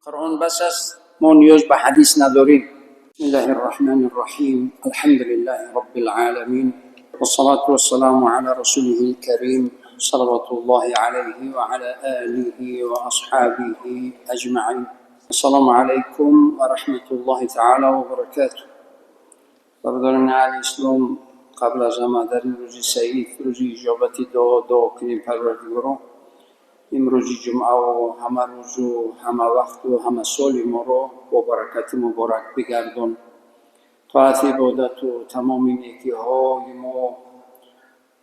Қуръон бас аст, мо ниёз ба ҳадис надорем. بسم الله الرحمن الرحيم، الحمد لله رب العالمين، والصلاة والسلام على رسوله الكريم، صلوات الله عليه وعلى آله وأصحابه أجمعين. السلام عليكم ورحمة الله تعالى وبركاته. برادران اهل اسلام، قبل از همه در این روز سعید، روز اجابت دعا، دعا کنیم پروردگارا имрӯзи ҷумъа و ҳама рӯзу ҳама вақту ҳама соли моро бо баракати муборак бигардон. Тоати, ибодату тамоми некиҳои мо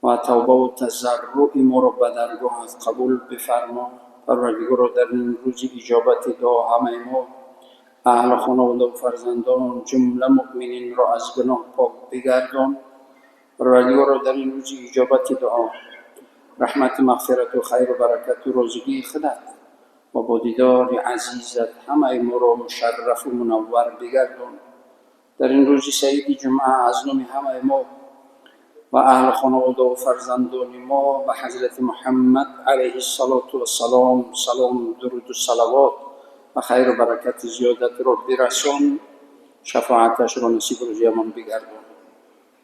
ва тавбаву тазарруи моро ба даргоҳат қабул бифармо. Парвардигоро, дар ин рӯзи иҷобати дуо ҳамаи мо, аҳлу хонаводаву фарзандон, ҷумла муъмининро аз гуноҳ пок бигардон. Парвардигоро, дар ин рӯзи иҷобати дуо раҳмату мағфирату хайру баракату розигии худат ва бо дидори азизат ҳамаи моро мушаррафу мунаввар бигардон. Дар ин рӯзи саиди ҷумъа аз номи ҳамаи мо ва аҳлу хонаводаву фарзандони мо ба ҳазрати Муҳаммад алайҳи ссалоту вассалом салому дуруду салавот ва хайру баракати зиёдатро бирасон, шафоаташро насиб рӯзиямон бигардон.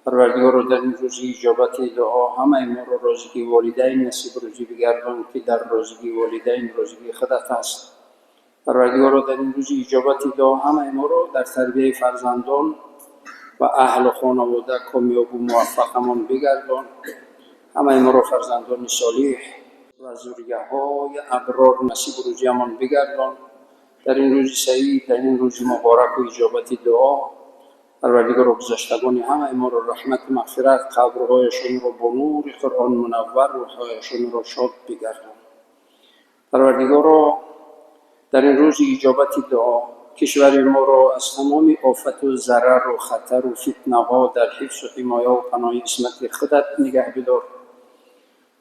Парвардигоро, дар ин рӯзи иҷобати дуо ҳамаи моро розигии волидайн насиб рӯзӣ бигардон, ки дар розигии волидайн розигии худат аст. Парвардигоро, дар ин рӯзи иҷобати дуо ҳамаи моро дар тарбияи фарзандон ва аҳлу хонавода комёбу муваффақамон бигардон. Ҳамаи моро фарзандони солиҳ ва зурияҳои аброр насиб рӯзиямон бигардон. Дар ин рӯзи саид, дар ин рӯзи мубораку иҷобати дуо, парвардигоро, гузаштагони ҳамаи моро раҳмату мағфират, қабрҳояшонро бо нури Қуръон мунаввар, рӯҳҳояшонро шод бигардон. Парвардигоро, дар ин рӯзи иҷобати дуо кишвари моро аз тамоми офату зарару хатару фитнаҳо дар ҳифзу ҳимояву паноҳи исмати худат нигаҳ бидор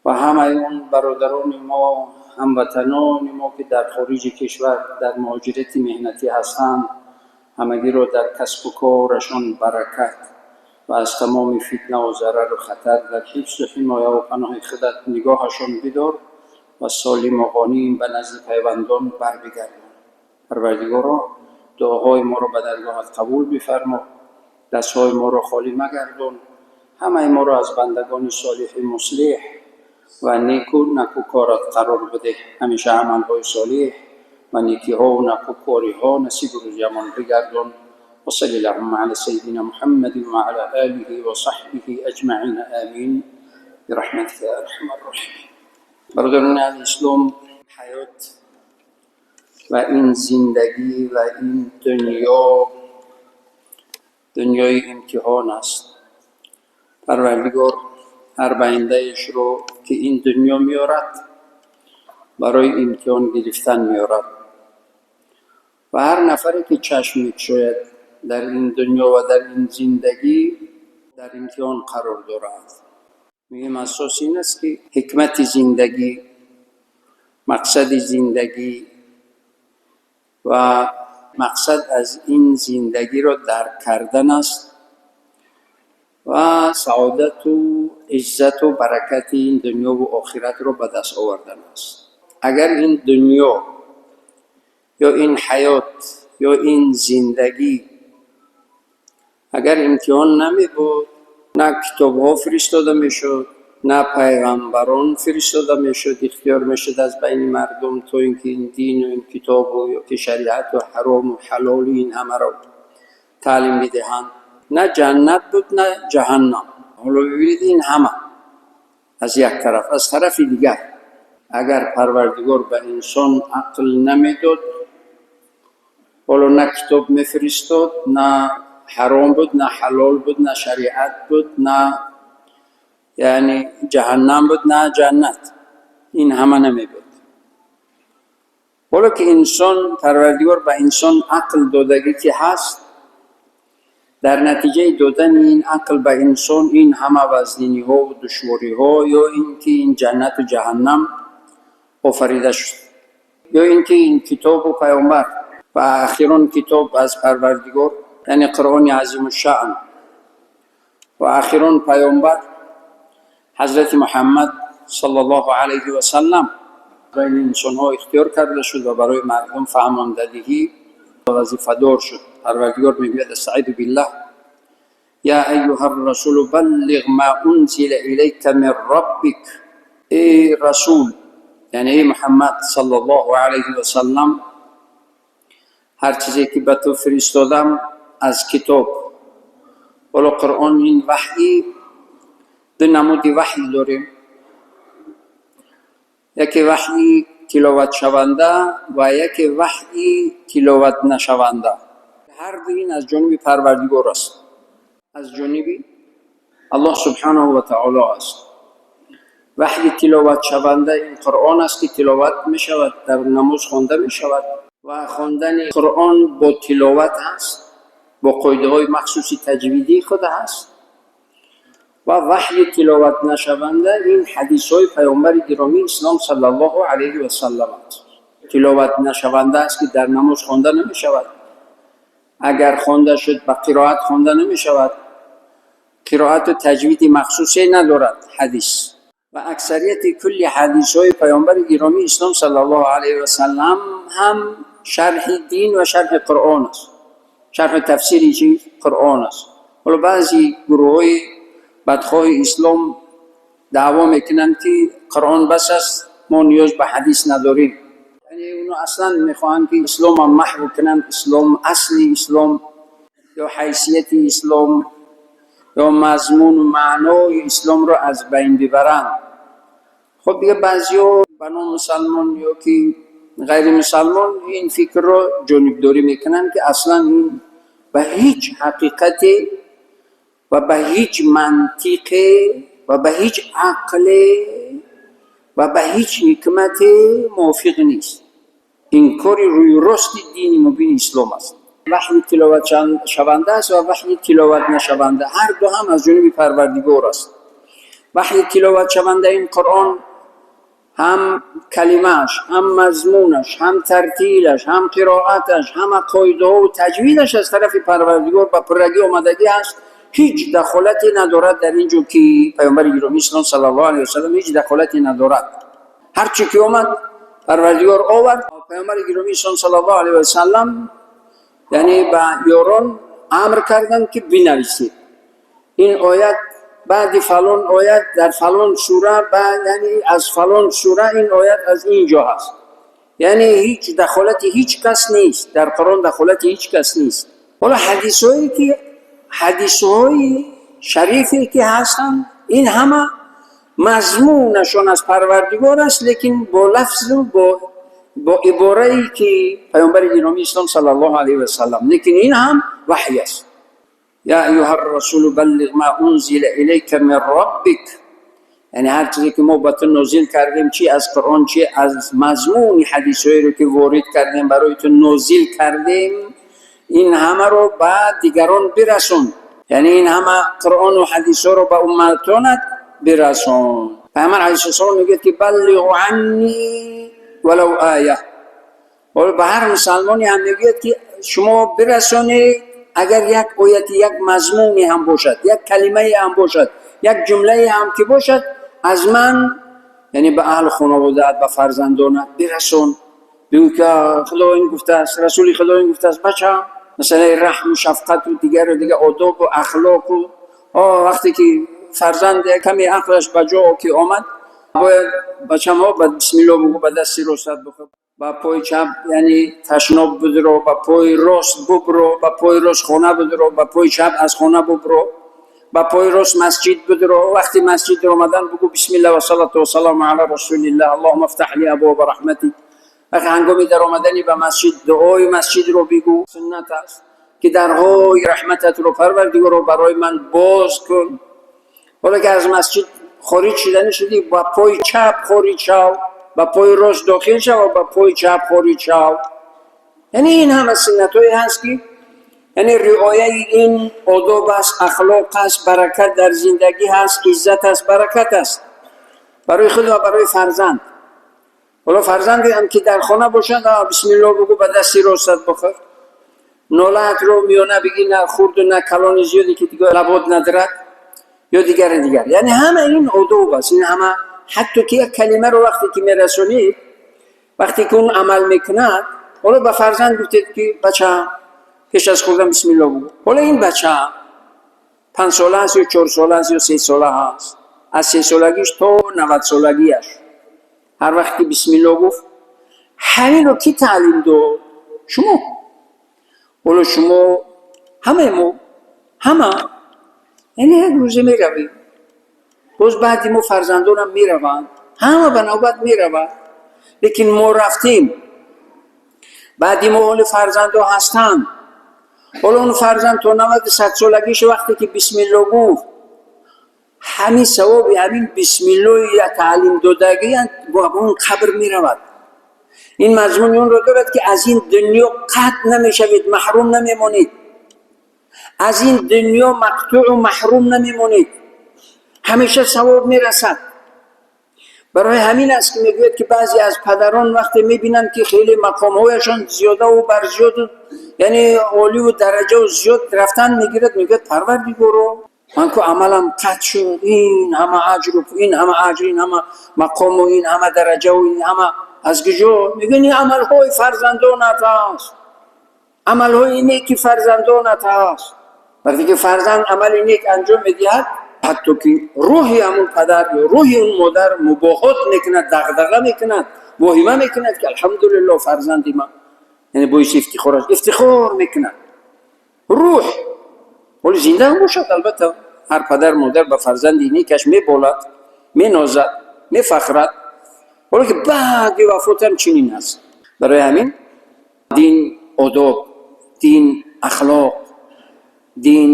ва ҳамаи он бародарони мо, ҳамватанони мо, ки дар хориҷи кишвар дар муҳоҷирати меҳнатӣ ҳастанд, ҳамагиро дар касбу корашон баракат ва аз тамоми фитнаву зарару хатар дар ҳифзу ҳимояву паноҳи худат нигоҳашон бидор ва солиму ғоним ба назди пайвандон барбигардон. Парвардигоро, дуоҳои моро ба даргоҳат қабул бифармо, дастҳои моро холӣ магардон. Ҳамаи моро аз бандагони солиҳи муслиҳ ва неку накӯкорат қарор бидеҳ. Ҳамеша амалҳои солиҳ ва некиҳову накӯкориҳо насибу рӯзиямон бигардон. وصل اللهم على سيدنا محمد وعلى آله وصحبه أجمعين، آمين، برحمتك يا أرحم الراحمين. برادران اهل اسلام، حیات و این زندگی و این دنیا دنیای امتحان است. پروردگار هر بندهش رو که این دنیا میارد، برای امتحان گرفتن میارد و هر نفری که چشم میگشاید در این دنیا و در این زندگی، در امتحان قرار دارد. مهم اساس این است که حکمت زندگی، مقصد زندگی و مقصد از این زندگی را درک کردن است و سعادت و عزت و برکت این دنیا و آخرت را به دست آوردن است. اگر این دنیا یا این حیات یا این زندگی اگر امتحان نمی بود، نه کتاب ها فرستاده میشد، نه پیغمبران فرستاده میشد، اختیار میشد از بین مردم تا اینکه این دین و این کتاب و یا که شریعت و حرام و حلال و این همه را تعلیم بدهند. نه جنت بود، نه جهنم. حالا ببینید، این همه از یک طرف. از طرف دیگر، اگر پروردگار به انسان عقل نمیداد، حالا نه کتاب میفرستاد، نه حرام بود، نه حلال بود، نه شریعت بود، نه یعنی جهنم بود، نه جنت. این همه نمی بود. حالا که انسان، پروردگار به انسان عقل دادگی که هست، در نتیجه دادن این عقل به انسان، این همه وزنینی ها و دشواری ها یا اینکه این جنت و جهنم آفریده شد یا اینکه این کتاب و پیامبر و اخیرا کتاب از پروردگار، یعنی قرآن عظیم الشأن، و اخیرا پیامبر، حضرت محمد صلی الله علیه و سلم. بین انسان‌ها اختیار کرده شد و برای مردم فهمانده‌دهی وظیفه‌دار شد. پروردگار میگوید: استعیذ بالله، یا ایها الرسول بلغ ما انزل الیک من ربک. ای رسول، یعنی ای محمد صلی الله علیه و سلم، هر چیزی که به تو فرستادم از کتاب. حالا قرآن این وحی، دو نمود وحی داریم: یکی وحی تلاوت شونده و یکی وحی تلاوت نشونده. هر دو این از جانب پروردگار است، از جانب الله سبحانه و تعالی است. وحی تلاوت شونده این قرآن است که تلاوت میشود، در نماز خوانده میشود و خواندن قرآن با تلاوت هست، با قاعده های مخصوص تجویدی خود هست. و وحی تلاوت نشونده این حدیث های پیامبر گرامی اسلام صلی الله علیه و سلم است. تلاوت نشونده است که در نماز خوانده نمیشود. اگر خوانده شد، به قرائت خوانده نمیشود. قرائت و تجوید مخصوصی ندارد حدیث. و اکثریت کل حدیث های پیامبر گرامی اسلام صلی الله علیه و سلم هم شرح دین و شرح قرآن است، شرح تفسیر چی؟ قرآن است. حالا بعضی گروه های بدخواه اسلام دعوا میکنند که قرآن بس است، ما نیاز به حدیث نداریم. یعنی اونا اصلا میخواهند که اسلام هم محو کنند، اسلام، اصل اسلام یا حیثیت اسلام یا مضمون و معنای اسلام را از بین ببرند. خب دیگه بعضیا به نام مسلمان یا که غیر مسلمان این فکر را جانبداری میکنند که اصلا این به هیچ حقیقتی و به هیچ منطقی و به هیچ عقل و به هیچ حکمت موافق نیست. این کار روی راست دین مبین اسلام است. وحی تلاوت شونده است و وحی تلاوت نشونده، هر دو هم از جانب پروردگار است. وحی تلاوت شونده این قرآن، هم کلمه‌اش، هم مضمونش، هم ترتیلش، هم قرائتش، هم قاعده و تجویدش از طرف پروردگار به پرگی آمدگی است. هیچ دخالتی ندارد در اینجا که پیامبر گرامی اسلام صلی الله علیه و سلم هیچ دخالتی ندارد. هر چی که آمد، پروردگار آورد، پیامبر گرامی اسلام صلی الله علیه و سلم یعنی به یاران امر کردند که بنویسید این آیت بعد فلان آیت در فلان سوره، بعد یعنی از فلان سوره این آیت از اینجا هست. یعنی هیچ دخالت هیچ کس نیست در قرآن، دخالت هیچ کس نیست. حالا حدیث هایی که، حدیث های شریفی که هستند، این همه مضمونشان از پروردگار است، لیکن با لفظ و با عباره ای که پیامبر گرامی اسلام صلی الله علیه و سلم، لیکن این هم وحی است. یا ایها الرسول بلغ ما انزل الیک من ربک. یعنی هر چیزی که ما به تو نازل کردیم، چی از قرآن، چی از مضمون حدیث رو که وارد کردیم، برای تو نازل کردیم، این همه رو به دیگران برسون. یعنی این همه قرآن و حدیث رو به امتانت برسون. پیامبر علیه السلام میگه که بلغوا عنی ولو آیه. حالا به هر مسلمانی هم میگوید که شما برسونید، اگر یک آیت، یک مضمونی هم باشد، یک کلمه هم باشد، یک جمله هم که باشد از من، یعنی به اهل خانوادت، به فرزندانت برسون. بگو که خدا این گفته است، رسول خدا این گفته است. بچه، مثلا رحم و شفقت و دیگر و دیگر آداب و اخلاق و وقتی که فرزند کمی عقلش به جا که آمد، باید بچه ما به بسم الله بگو، به دست راست بخور، با پای چپ یعنی تشناب بدرو، با پای راست ببرو، با پای راست خانه بدرو، با پای چپ از خانه ببرو، با پای راست مسجد بدرو. وقتی مسجد آمدن بگو بسم الله و صلات و سلام علی رسول الله، اللهم افتح لی ابواب رحمتک. وقتی هنگامی در آمدنی به مسجد، دعای مسجد رو بگو. سنت است که درهای رحمتت رو، پروردگار، رو برای من باز کن. حالا که از مسجد خارج شدنی شدی، با پای چپ خارج شو، با پای راست داخل شو و با پای چپ خارج شو. یعنی این همه سنت هست که یعنی رعایه این آداب است، اخلاق است، برکت در زندگی هست، عزت است، برکت است برای خود و برای فرزند. حالا فرزندی هم که در خانه باشد، بسم الله بگو، به دست راست بخور، ناله‌ات رو میانه بگی، نه خورد و نه کلان زیادی که دیگه لبات ندارد یا دیگر دیگر. یعنی همه این آداب است. این همه، حتی که یک کلمه رو وقتی که میرسونید Вақте ки он амал мекунад, ҳоло ба фарзанд гуфтед, ки бача, пеш аз хӯрдан бисмилло бугӯ. Ҳоло ин бача 5 сола аст ё 4 сола аст ё 3 сола ҳаст, аз 3 солагиш то 90 солагиаш ҳар вақт ки бисмилло гуфт, ҳаминро кӣ таълим дод? Шумо. Ҳоло шумо, ҳамаи мо, ҳама, яъне як рӯзе меравем, боз баъди мо фарзандонам мераванд, ҳама ба навбат меравад. Лекин мо рафтем, баъди мо ҳоли фарзандо ҳастанд. Ҳоло он фарзанд то 90-, 100 солагиш вақте ки бисмилло гуфт, ҳамин савоби ҳамин бисмиллои таълим додагӣ ба он қабр меравад. Ин мазмуни онро дорад, ки аз ин дунё қатъ намешавед, маҳрум намемонед, аз ин дунё мақтуъу маҳрум намемонед, ҳамеша савоб мерасад. Барои ҳамин аст, ки мегӯяд, ки баъзе аз падарон вақте мебинанд, ки хеле мақомҳояшон зиёдаву барзиёду, яъне оливу дараҷаву зиёд рафтан мегирад, мегӯяд: «Парвардигоро, ман ку амалам қатъ шуд, ин ҳама аҷру, ин ҳама аҷр, ин ҳама мақому, ин ҳама дараҷаву, ин ҳама аз куҷо?» Мегӯяд: «Ин амалҳои фарзандонат аст, амалҳои неки фарзандонат аст». Вақте ки фарзанд амали нек анҷом медиҳад, ҳатто ки рӯҳи ҳамун падар ё рӯҳи он модар мубоҳот мекунад, дағдаға мекунад, воҳима мекунад, ки алҳамдулилло, фарзанди ман, яъне боиси ифтихор аст, ифтихор мекунад рӯҳ. Ҳоли зинда ҳам бошад, албатта, ҳар падар модар ба фарзанди некаш меболад, менозад, мефахрад. Ҳоло ки баъди вафотам чунин аст. Барои ҳамин дин одоб, дин ахлоқ, дин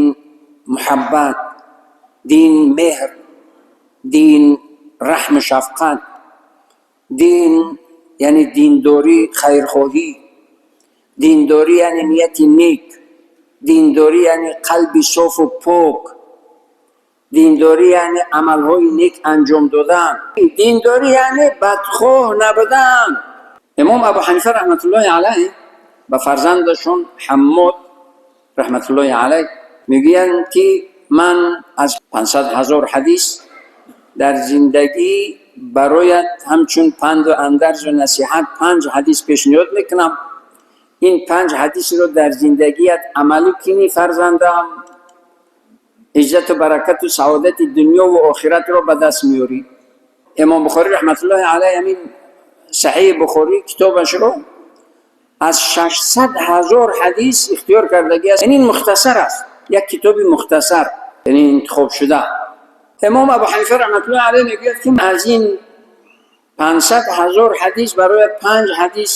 муҳаббат, дин меҳр, дин раҳму шафқат, дин яъне диндорӣ, хайрхоҳӣ, диндорӣ яъне нияти нек, диндорӣ яъне қалби софу пок, диндорӣ яъне амалҳои нек анҷом додан, диндорӣ яъне бадхоҳ набудан. Имом Абу Ҳанифа раҳматуллоҳи алайҳ ба фарзандашон Ҳаммод раҳматуллоҳи алайҳ мегӯянд, ки ман аз 500 000 ҳадис дар зиндагӣ бароят ҳамчун панду андарзу насиҳат панҷ ҳадис пешниҳод мекунам. Ин панҷ ҳадисро дар зиндагият амалӣ кунӣ, фарзандам, иззату баракату саодати дунёву охиратро ба даст меёрӣ. Имом Бухорӣ раҳматуллоҳи алайҳ ҳамин Саҳиҳи Бухорӣ китобашро аз 600 000 ҳадис ихтиёр кардагӣ аст. Ин мухтасар аст, як китоби мухтасар, яъне интихобшуда. Имом Абу Ҳанифа раҳматуллоҳи алайҳ мегӯяд, ки аз ин 500 000 ҳадис барои панҷ ҳадис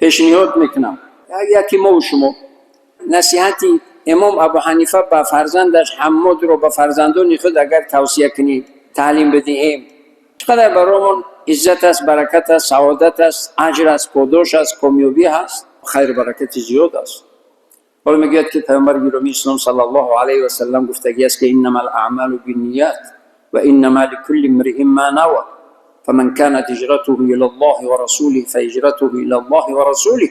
пешниҳод мекунам. Яке мову шумо насиҳати имом Абу Ҳанифа ба фарзандаш Ҳаммодро ба фарзандони худ агар тавсия кунем, таълим бидиҳем, чӣ қадар баромон иззат аст, баракат аст, саодат аст, аҷр аст, подош аст, комёбӣ ҳаст, хайру баракати зиёд аст. Ҳоло мегӯяд, ки паёмбари гиромии ислом саллаллоҳу алайҳи васаллам гуфтагӣ аст, ки إنما الأعمال بالنيات وإنما لكل امرئ ما نوى فمن كانت هجرته إلى الله ورسوله فهجرته إلى الله ورسوله.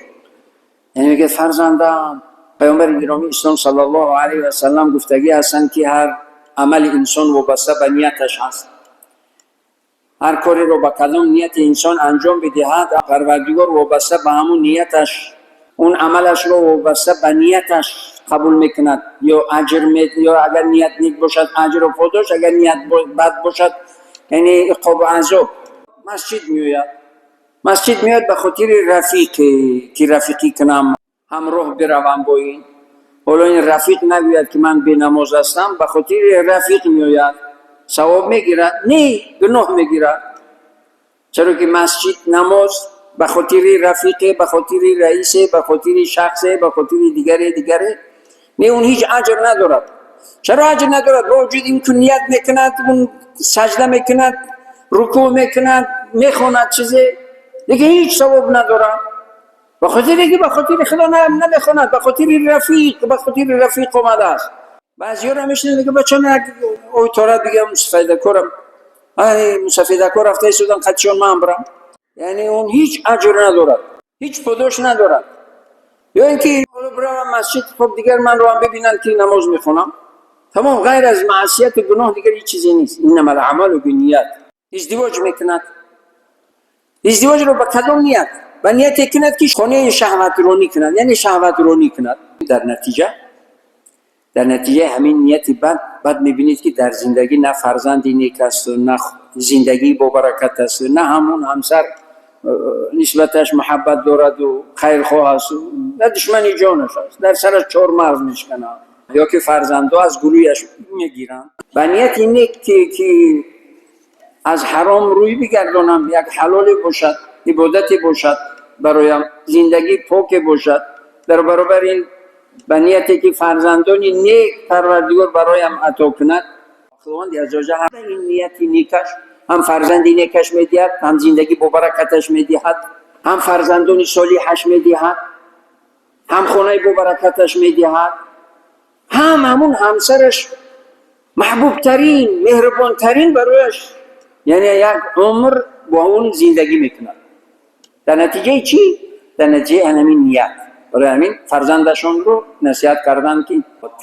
Яъне мегӯяд: фарзандам, паёмбари гиромии ислом саллаллоҳу алайҳи васаллам гуфтагӣ ҳастанд, ки ҳар амали инсон вобаста ба нияташ ҳаст. Ҳар кореро ба кадом нияти инсон анҷом бидиҳад, Парвардигор вобаста ба ҳамун нияташ он амалашро вобаста ба нияташ қабул мекунад ё аҷр, ё агар ният нек бошад, аҷру подош, агар ният бад бошад, яъне иқобу азоб. Масҷид меояд, масҷид меояд ба хотири рафиқе, ки рафиқӣ кунам, ҳамроҳ биравам бо ин. Ҳоло ин рафиқ нагӯяд, ки ман бенамоз ҳастам, ба хотири рафиқ меояд, савоб мегирад? Не, гуноҳ мегирад. Чаро ки масҷид, намоз ба хотири рафиқе, ба хотири раисе, ба хотири шахсе, ба хотири дигаре дигаре не, он ҳеҷ аҷр надорад. Чаро аҷр надорад? Бо вуҷуди ин ки ният мекунад, он саҷда мекунад, рукӯъ мекунад, мехонад чизе, лекин ҳеҷ савоб надорад, ба хотире ки ба хотири Худо намехонад, ба хотири рафиқ, ба хотири рафиқ омадааст. Баъзиёро мешунавед, мега: «Бача, ман як ой торат бигам, мусафедакорам, ай мусафедакор рафта истодан, қадшон ман бирам». Яъне он ҳеҷ аҷр надорад, ҳеҷ подош надорад. Ё ин ки ҳоло биравам масҷид, хоб, дигар манро ҳам бибинанд, ки намоз мехонам. Тамом, ғайр аз маъсияту гуноҳ дигар ҳеҷ чизе нест. إنما الأعمال بالنيات. Издивоҷ мекунад, издивоҷро ба кадом ният? Ба нияте кунад, ки хонаи шаҳватронӣ кунад, яъне шаҳватронӣ кунад. Дар натиҷаи ҳамин нияти бад, баъд мебинед, ки дар зиндагӣ на фарзанди нек асту, на зиндагии бобаракат асту, на ҳамон ҳамсар нисбаташ муҳаббат дораду хайрхоҳ асту, на душмани ҷонаш аст, дар сараш чормағз мешканад ё ки фарзандо аз гулӯяш мегиранд. Ба нияти нек, ки аз ҳаром рӯй бигардонам, як ҳалоле бошад, ибодате бошад бароям, зиндагӣ поке бошад, дар баробари ин ба нияте ки фарзандони нек Парвардигор бароям ато кунад, Худованди аззаваҷал ҳам ин нияти некаш, ҳам фарзанди некаш медиҳад, ҳам зиндагӣ бобаракаташ медиҳад, ҳам фарзандони солиҳаш медиҳад, ҳам хонаи бобаракаташ медиҳад, ҳам ҳамун ҳамсараш маҳбубтарин, меҳрубонтарин барояш, яъне як умр бо он зиндагӣ мекунад. Дар натиҷаи чӣ? Дар натиҷаи ҳамин ният. Барои ҳамин фарзандашонро насиҳат карданд, ки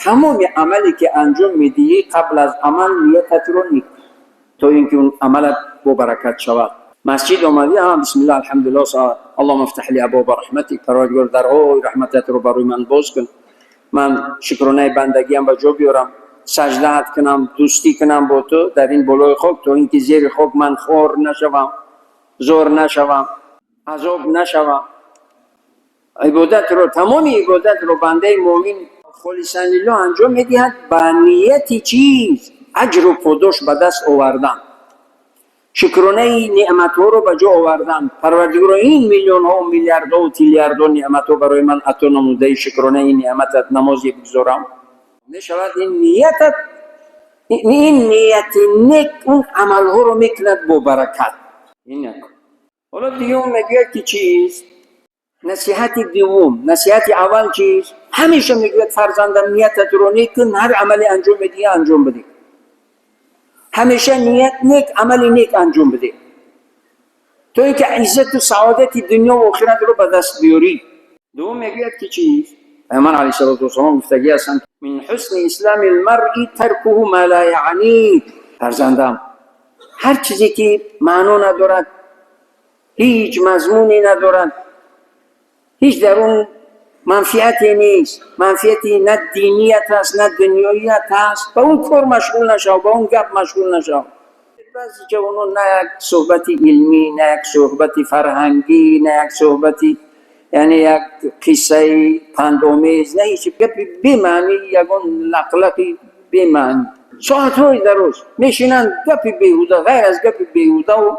тамоми амале ки анҷом медиҳӣ, қабл аз амал ниятатро нек, то ин ки он амалат бобаракат шавад. Масҷид омадӣ, бисмиллаҳ, алҳамдулиллаҳ, اللهم افتح لي أبواب رحمتك, Парвардигор, дарҳои раҳмататро барои ман боз кун, ман шукронаи бандагиам ба ҷо биёрам, саждаат кунам, дӯстӣ кунам бо ту дар ин болои хок, то ин ки зери хок ман хор нашавам, зор нашавам, азоб нашавам. Ибодатро, тамоми ибодатро бандаи муъмин خالصا لله анҷом медиҳад ба нияти чиз? Аҷру подош ба даст овардан, шукронаи неъматҳоро ба ҷо овардан. Парвардигоро, ин миллионҳо, миллиардҳо, триллиардҳо неъматҳо барои ман ато намудаи, шукронаи неъматат намозе бигзорам мешавад. Ин ниятат, ин нияти нек он амалҳоро мекунад бо баракат. Ин як. Ҳоло дуюм мегӯяд, ки чиз? Насиҳати дуввум. Насиҳати аввал чиз? Ҳамеша мегӯяд: фарзандам, ниятатро нек кун, ҳар амале анҷом медиҳӣ, анҷом бидеҳ, ҳамеша ният нек, амали нек анҷом бидеҳ, то ин ки иззату саодати дунё ва охиратро ба даст биёрӣ. Дуввум мегӯяд, ки чиз? Пайғамбар عليه الصلاة والسلام гуфтагӣ ҳастанд: من حسن إسلام المرء تركه ما لا يعنيه. Фарзандам, ҳар чизе ки маъно надорад, ҳеҷ мазмуне надорад, ҳеҷ дар он манфиате нест, манфиати на диният аст, на дунёият аст, ба он кор машғул нашав, ба он гап машғул нашав. Баъзи ҷавонон на як суҳбати илмӣ, на як суҳбати фарҳангӣ, на як суҳбати, яъне як қиссаи пандомез, на ҳеҷ гапи бемаънӣ, ягон лақлақи бемаънӣ, соатҳои дароз мешинанд, гапи беҳуда, ғайр аз гапи беҳудаву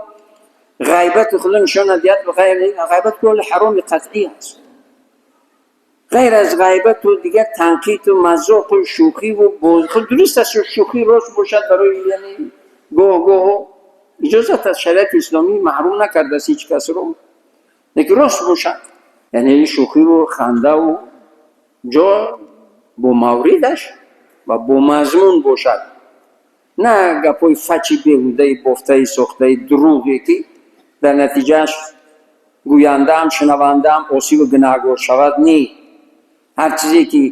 ғайбати, Худо нишон надиҳад, ғайбат кол ҳароми қатъӣ аст, ғайр аз ғайбату дигар танқиду мазоқу шӯхиву боз. Дуруст аст, шӯхӣ рост бошад барои, яъне гоҳ гоҳо иҷозат аст, шариати исломӣ маҳрум накардааст ҳеҷ касро, лекин рост бошад, яъне шӯхиву хандаву ҷо бо мавридаш ва бо мазмун бошад, на гапҳои фачи беҳудаи бофтаи сохтаи дурӯғе, ки дар натиҷааш гӯяндаам, шунавандаам осиву гунаҳгор шавад. Не, ҳар чизе ки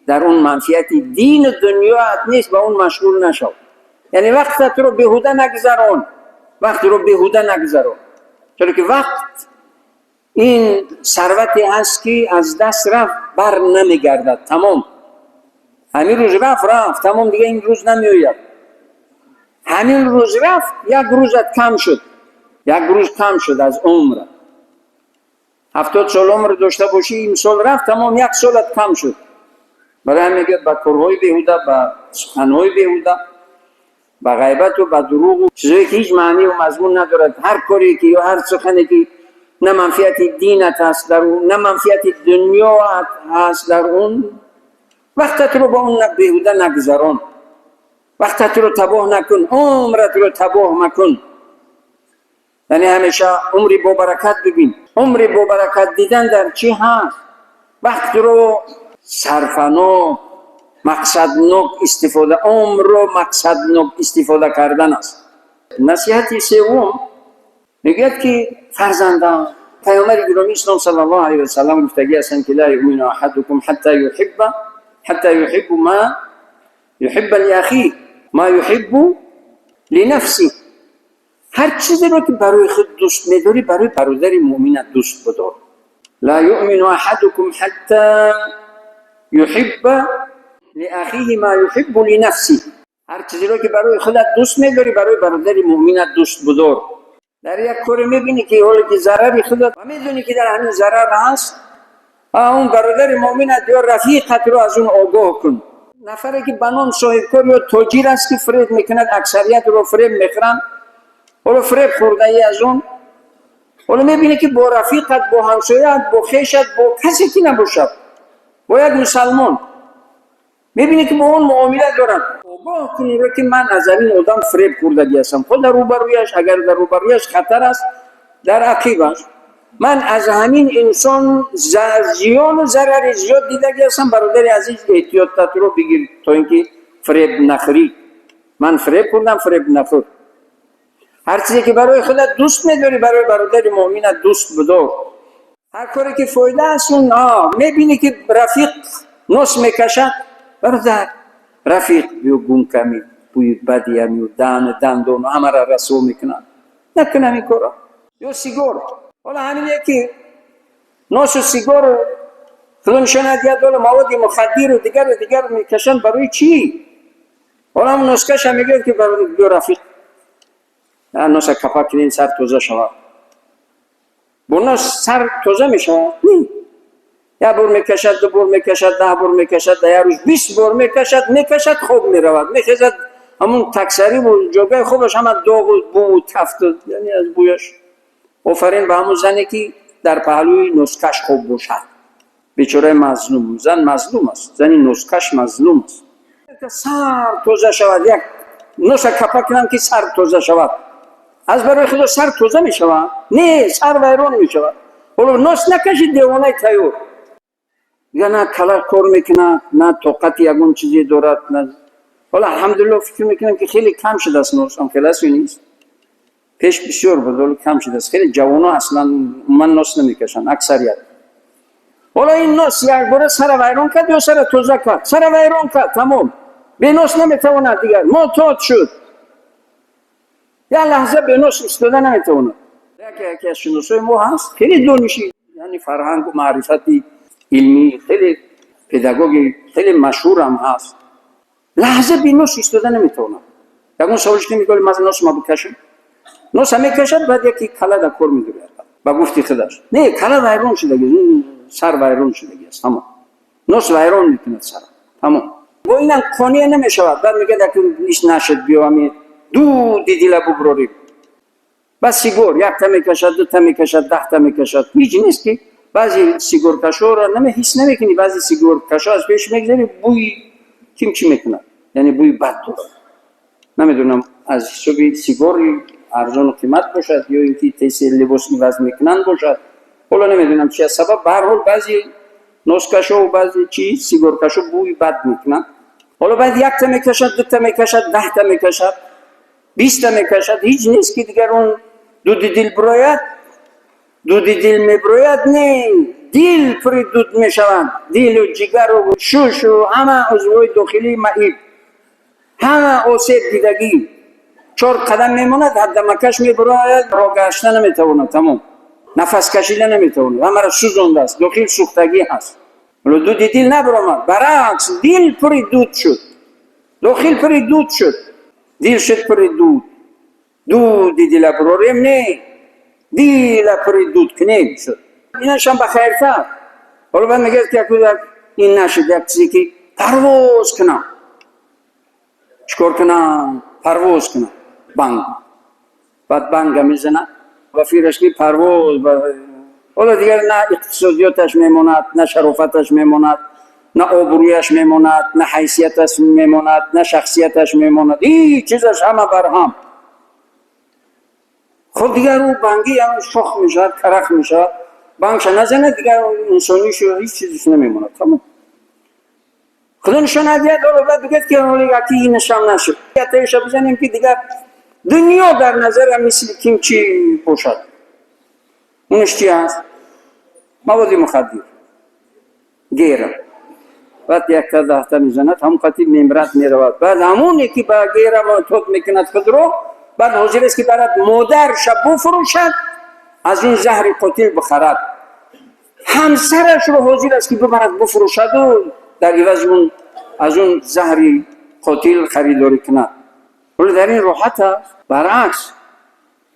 дар он манфиати дину дунёат нест, ба он машғул нашав, яъне вақтатро беҳуда нагузарон, вақтро беҳуда нагузарон, чаро ки вақт ин сарвате ҳаст, ки аз даст рафт, бар намегардад. Тамом, ҳамин рӯз рафт, рафт, тамом, дига ин рӯз намеояд. Ҳамин рӯз рафт, як рӯзат кам шуд, як рӯз кам шуд аз умра. 70 сол умр дошта бошӣ, имсол рафт, тамом, як солат кам шуд. Барои ҳам мегӯяд: ба корҳои беҳуда, ба суханҳои беҳуда, ба ғайбату ба дурӯғу чизое ки ҳеҷ маънию мазмун надорад, ҳар коре ки ё ҳар сухане ки на манфиати динат ҳаст дар он, на манфиати дунёат ҳаст дар он, вақтатро ба он беҳуда нагузарон, вақтатро табоҳ накун, умратро табоҳ макун. Яъне ҳамеша умри бобаракат бибин. Умри бобаракат дидан дар чӣ ҳаст? Вақтро сарфанок, мақсаднок истифода, умрро мақсаднок истифода кардан аст. Насиҳати севум мегӯяд, ки фарзандам, Паёмбари гиромии ислом صلى الله عليه وسلم гуфтагӣ ҳастанд, ки لا يؤمن أحدكم حتى يحب ما يحب لأخيه ما يحب لنفسه. Ҳар чизеро ки барои худ дӯст медорӣ, барои бародари муъминат дӯст бидор. لا يؤمن أحدكم حتى يحب لأخيه ما يحب لنفسه. Ҳар чизеро ки барои худат дӯст медорӣ, барои бародари муъминат дӯст бидор. Дар як коре мебинӣ, ки ҳоле ки зарари худат ва медонӣ, ки дар ҳамин зарар ҳаст, он бародари муъминат ё рафиқатро аз он огоҳ кун. Нафаре ки ба ном соҳибкор ё тоҷир аст, ки фиреб мекунад, аксариятро фиреб мехӯранд. Ҳоло фиреб хӯрдаӣ аз он, ҳоло мебинӣ, ки бо рафиқат, бо ҳамсояат, бо хешат, бо касе ки набошад, бо як мусалмон мебинӣ, ки бо он муомила дорад, огоҳ кун ӯро, ки ман аз ҳамин одам фиреб хӯрдагӣ ҳастам. Худ дар рӯбарӯяш, агар дар рӯбарӯяш хатар аст, дар ақибаш: ман аз ҳамин инсон зиёну зарари зиёд дидагӣ ҳастам, бародари азиз, эҳтиётатро бигир, то ин ки фиреб нахӯрӣ. Ман фиреб хӯрдам, фиреб нахӯр. Ҳар чизе ки барои худат дӯст медорӣ, барои бародари муъминат дӯст бидор. Ҳар коре ки фоида аст, он мебинӣ, ки рафиқ нос мекашад: бародар, рафиқ, биё гум ками бӯи бади ами даҳну дандону ҳамаро расво мекунад, накунам ин корро. Ё сигор. Ҳоло ҳамине ки носу сигору, худо нишонад, як дола маводи мухаддиру дигару дигар мекашанд, барои чӣ? Ҳоло ҳам носкаша мегӯяд, ки биё, рафиқ, носа капа кунем, сар тоза шавад. Бо нос сар тоза мешавад? Як бор мекашад, ду бор мекашад, 10 бор мекашад, дар як рӯз 20 бор мекашад. Мекашад, хоб меравад, мехезад, ҳамун таксариву ҷойгоҳи хобаш ҳама доғу бӯву тафту, яъне аз бӯяш. Офарин ба ҳамун зане, ки дар паҳлӯи носкаш хоб бошад. Бечораи мазлум, зан мазлум аст, зани носкаш мазлум аст. Сар тоза шавад, як носа капа кунам, ки сар тоза шавад. Аз барои худо, сар тоза мешавад? Не, сар вайрон мешавад. Ҳоло нос накаши, девонаи тайёр. Дигар на кала кор мекунад, на тоқати ягон чизе дорад, на. Ҳоло, алҳамдулилло, фикр мекунам, ки хеле кам шудааст нос. Ам хел аст ё нест? Пеш бисёр буд, ҳоло кам шудааст. Хеле ҷавоно аслан умуман нос намекашанд, аксарият. Ҳоло ин нос якбора сара вайрон кард ё сара тоза кард? Сара вайрон кард, тамом. Бенос наметавонад дигар, мӯътод шуд. Як лаҳза бенос истода наметавонад. Яке аз шиносои мо ҳаст, хеле дониши, яъне фарҳангу маърифати илмӣ, хеле педагоги хеле машҳурам ҳаст, лаҳза бенос истода наметавонад. Ягон саволш ки мегӯяд: ман носма бикашам? Носа мекашад, баъд яки кала дар кор мегирад. Ба гуфти худаш, не, кала вайрон шудаги, сар вайрон шудаги аст, тамом. Нос вайрон мекунад сара, тамом. Бо инам қонеъ намешавад. Баъд мегӯяд: аки иш нашуд, биё, ами дуди дила буброрем. Баъд сигор якта мекашад, дута мекашад, 10та мекашад. Ҳеҷ нест, ки баъзе сигоркашоро ҳис намекунӣ. Баъзе сигоркашо аз пеш мегзари, бӯи ким чӣ мекунад, яъне бӯи бад дорад. Намедонам, аз ҳисоби сигори арзону қимат бошад ё ин ки тез либос иваз мекунанд бошад, ҳоло намедонам чи аз сабаб. Ба ҳар ҳол, баъзе носкашо, баъзе чи сигоркашо бӯи бад мекунанд. Ҳоло баъд якта мекашад, дута мекашад, 10та мекашад, 20та мекашад. Ҳеҷ нест, ки дигар он дуди дил бирояд. Дуди дил мебирояд? Не, дил пури дуд мешаванд, дилу ҷигару шушу ҳама узвҳои дохилии маиб, ҳама осеб дидагӣ. Чор қадам мемонад, ҳаддамакаш мебирояд, роҳ гашта наметавонад, тамом, нафас кашида наметавонад, ҳамаро сӯзондааст, дохил сӯхтагӣ ҳаст. Ҳоло дуди дил набиромад, баръакс, дил пури дуд шуд, дохил пури дуд шуд, дил шуд пури дуд. Дуди дила бирорем, не, дила пури дуд кунем шуд. Инашам ба хайртар. Ҳоло баъд мегӯяд, ки як ин нашуд, як чизе ки парвоз кунам, чикор кунам, парвоз кунам, банг. Баъд банга мезанад ба фираш, ки парвоз. Ҳоло дигар на иқтисодиёташ мемонад, на шарофаташ мемонад, на обрӯяш мемонад, на ҳайсияташ мемонад, на шахсияташ мемонад, ҳеҷ чизаш, ҳама барҳам. Хоб, дигар ӯ бангӣ шох мешавад, карах мешавад. Бангша назанад, дигар инсонишу ҳеҷ чизаш намемонад, тамом. Худо нишона диҳад. Ҳоло баъд бигӯяд, ки ҳоло яки инашам нашуд, ятаиша бизанем, ки дигар дунё дар назарам мисли ким чӣ бошад. Унаш чи ҳаст? Маводи мухаддир, гера. Баъд якта, 10та мезанад, ҳамон қати мемрад, меравад. Баъд ҳамоне ки ба гера муътод мекунад худро. Баъд ҳозир аст, ки барад модарша буфурӯшад, аз он заҳри қотил бихарад. Ҳамсарашро ҳозир аст, ки бибарад, буфурӯшаду дар ивази он аз он заҳри қотил харидорӣ кунад. Ҳоло дар ин роҳат аст? Баръакс,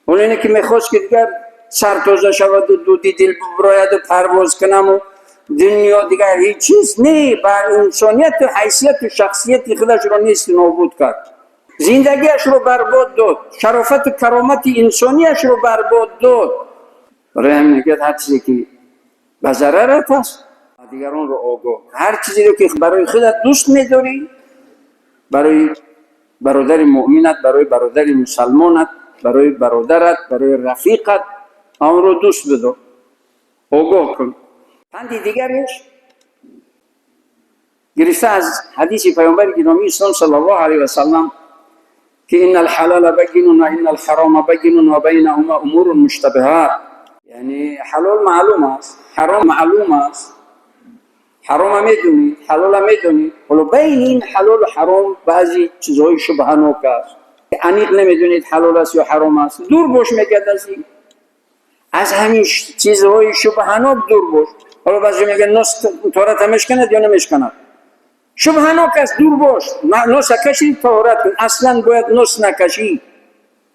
ҳоло ине ки мехост, ки дигар сартоза шаваду дуди дил бибирояду парвоз кунаму дунё дигар ҳеҷ чиз не, ба инсонияту ҳайсияту шахсияти худашро нест нобуд кард, зиндагиашро барбод дод, шарофату каромати инсонияшро барбод дод. Барои ҳамин мегӯяд: ҳар чизе ки ба зарарат аст, дигаронро огоҳ. Ҳар чизеро ки барои худат дӯст медорӣ, барои бародари муъминат, барои бародари мусалмонат, барои бародарат, барои рафиқат онро дӯст бидор, огоҳ кун. Панди дигареш гирифта аз ҳадиси паёмбари гиромии ислом саллаллоҳу алайҳи васаллам, ки إن الحلال بين وإن الحرام بين وبينهما أمور مشتبهات. Яъне ҳалол маълум аст, ҳаром маълум аст, ҳарома медонид, ҳалола медонид. Ҳоло байни ин ҳалолу ҳаром баъзе чизҳои шубҳанок аст, аниқ намедонед ҳалол аст ё ҳаром аст. Дур бош, мегӯяд, аз ин, аз ҳамин чизҳои шубҳанок дур бош. Ҳоло баъзе мегӯянд: нос тоҳората мешканад ё намешканад? Шубҳанок аст, дур бош. Носа кашӣ, тоҳорат кун. Аслан бояд нос накашӣ.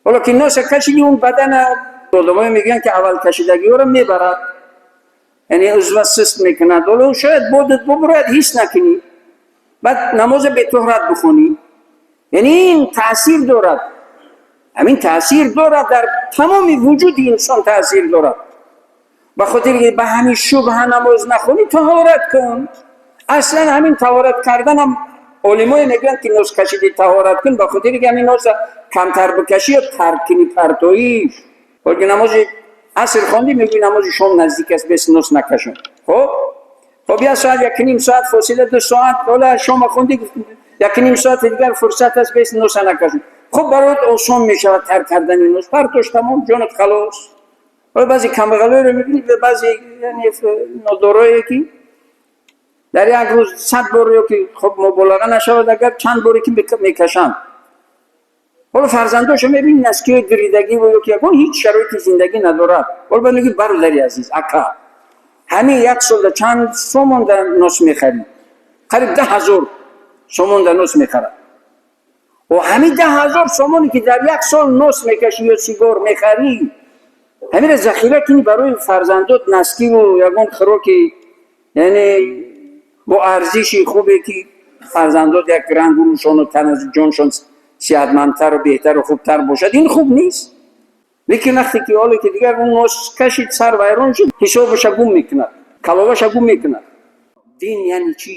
Ҳоло ки носа кашидӣ, он бадана, одамое мегӯянд, ки аввал кашидагиҳоро мебарад, яъне узва сист мекунад. Ҳоло шояд бодат бубурояд, ҳис накунӣ, баъд намоза бетоҳорат бихонӣ. Яъне ин таъсир дорад, ҳамин таъсир дорад, дар тамоми вуҷуди инсон таъсир дорад. Ба хотире ки ба ҳамин шубҳа намоз нахонӣ, таҳорат кун. Аслан ҳамин таҳорат карданам олимое мегӯянд, ки нос кашиди, таҳорат кун, ба хотире ки ҳамин носа камтар бикашӣ ё тарк кунӣ, партоиш. Ҳол намози аср хондӣ, мегӯӣ намози шом наздик аст, бес нос накашам. Хоб, як соат, якним соат фосила, 2 соат. Ҳола шома хондӣ, якним соати дигар фурсат аст, бес носа накашам. Хуб, бароят осон мешавад тарк кардани нос. Партош, тамом, ҷонат халос. Ҳола баъзе камбағалоеро мебинӣ, баъзе нодорое, ки дар як рӯз 100 бор ё ки, хоб, муболиға нашавад агар, чанд боре ки мекашанд. Ҳоло фарзандошо мебинӣ, носки ҳои диридагӣ ё ки ягон ҳеҷ шароити зиндагӣ надорад. Ҳоло ба мегӯи: бародари азиз, ака, ҳамин як солда чанд сомон дар нос мехарӣ? Қариб 10 000 сомон дар нос мехарад. О, ҳамин 10 000 сомоне ки дар як сол нос мекашӣ ё сигор мехарӣ, ҳамира захира кунӣ, барои фарзандот носки ву ягон хӯроки, яъне бо арзиши хубе, ки фарзандот як рангу рӯшону тану ҷоншон сиҳатмандтару беҳтару хубтар бошад, ин хуб нест? Лекин вақте ки ҳоле ки дигар он нос кашид, сар вайрон шуд, ҳисобаша гум мекунад, каловаша гум мекунад. Дин яъне чӣ?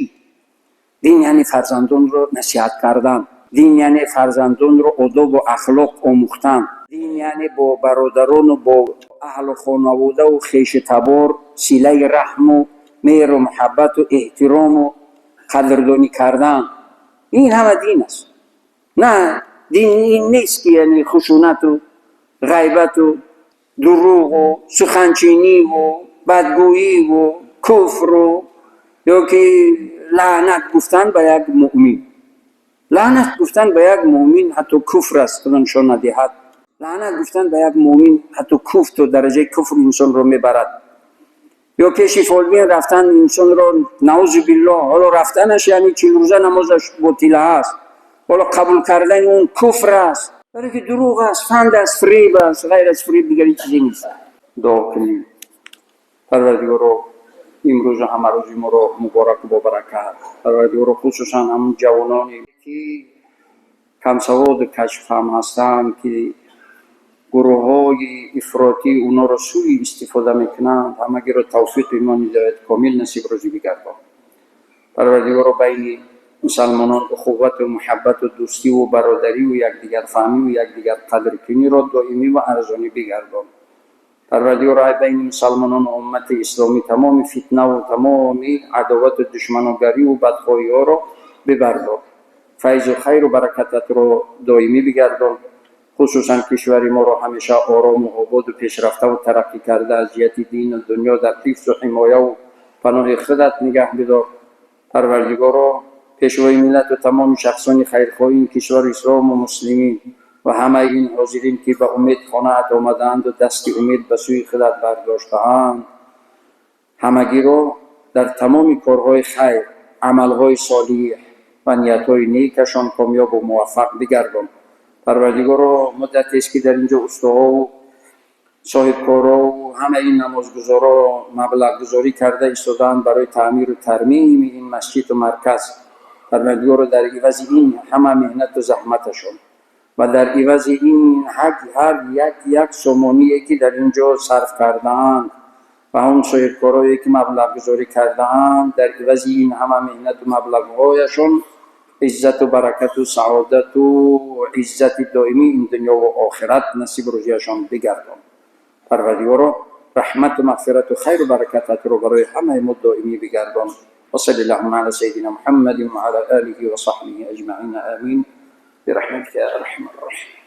Дин яъне фарзандонро насиҳат кардан. Дин яъне фарзандонро одобу ахлоқ омӯхтан. Дин яъне бо бародарону бо аҳлу хонаводаву хешу табор силаи раҳму меҳру муҳаббату эҳтирому қадрдонӣ кардан. Ин ҳама дин аст. На, дин ин нест, ки яъне хушунату ғайбату дурӯғу суханчиниву бадгӯиву куфру ё ки лаънат гуфтан ба як муъмин. Лаънат гуфтан ба як муъмин ҳатто куфр аст, худо нишон надиҳад. Лаънат гуфтан ба як муъмин ҳатто куфр, то дараҷаи куфр инсонро мебарад. Ё пеши фолбин рафтан инсонро, наузу биллоҳ, ҳоло рафтанаш яъне 40 рӯза намозаш ботила аст. Ҳоло қабул кардани он куфр аст, барое ки дурӯғ аст, фанд аст, фиреб аст, ғайр аз фиреб дигари чизе нест. Дуо кунем: Парвардигоро, имрӯзу ҳама рӯзи моро мубораку бобаракат. Парвардигоро, хусусан ҳамун ҷавононе ки камсаводу кашффаҳм ҳастанд, ки гурӯҳҳои ифротӣ онҳоро сӯи истифода мекунанд, ҳамагиро тавфиқу имони ҳидоят комил насиб рӯзӣ бигардон. Парвардигоро, байни мусалмонон ухуввату муҳаббату дӯстиву бародариву якдигарфаҳмиву якдигарқадркуниро доимӣ ва арзонӣ бигардон. Парвардигоро, ай байни мусалмонону уммати исломӣ тамоми фитнаву тамоми адовату душманогариву бадхоҳиҳоро бибардор, файзу хайру баракататро доимӣ бигардон. Хусусан кишвари моро ҳамеша орому ободу пешрафтаву тараққӣ карда, аз ҷиҳати дину дунё дар ҳифзу ҳимояву паноҳи худат нигаҳ бидор. Парвардигоро, пешвои миллату тамоми шахсони хайрхоҳи ин кишвару ислому муслимин. Ва ҳамаи ин ҳозирин, ки ба умед хонаат омадаанду дасти умед ба сӯи худат бардоштаанд, ҳамагиро дар тамоми корҳои хайр, амалҳои солиҳ ва ниятҳои некашон комёбу муваффақ бигардон. Парвардигоро, муддатест, ки дар инҷо устоҳову соҳибкорову ҳамаи ин намозгузоро маблағгузорӣ карда истодаанд барои таъмиру тармими ин масҷиду марказ. Парвардигоро, дар ивази ин ҳама меҳнату заҳматашон ва дар ивази ин ҳар як сомоние, ки дар ин ҷо сарф кардаанд, ва он соҳибкорое, ки маблағгузорӣ кардаанд, дар ивази ин ҳама меҳнату маблағҳояшон иззату баракату саодату иззати доимии ин дунёву охират насиб рӯзияшон бигардон. Парвардигоро, раҳмату мағфирату хайру баракататро барои ҳамаи мо доимӣ бигардон. وصل اللهم على سيدنا محمد وعلى آله وصحبه أجمعين، آمين، برحمتك يا أرحم الراحمين.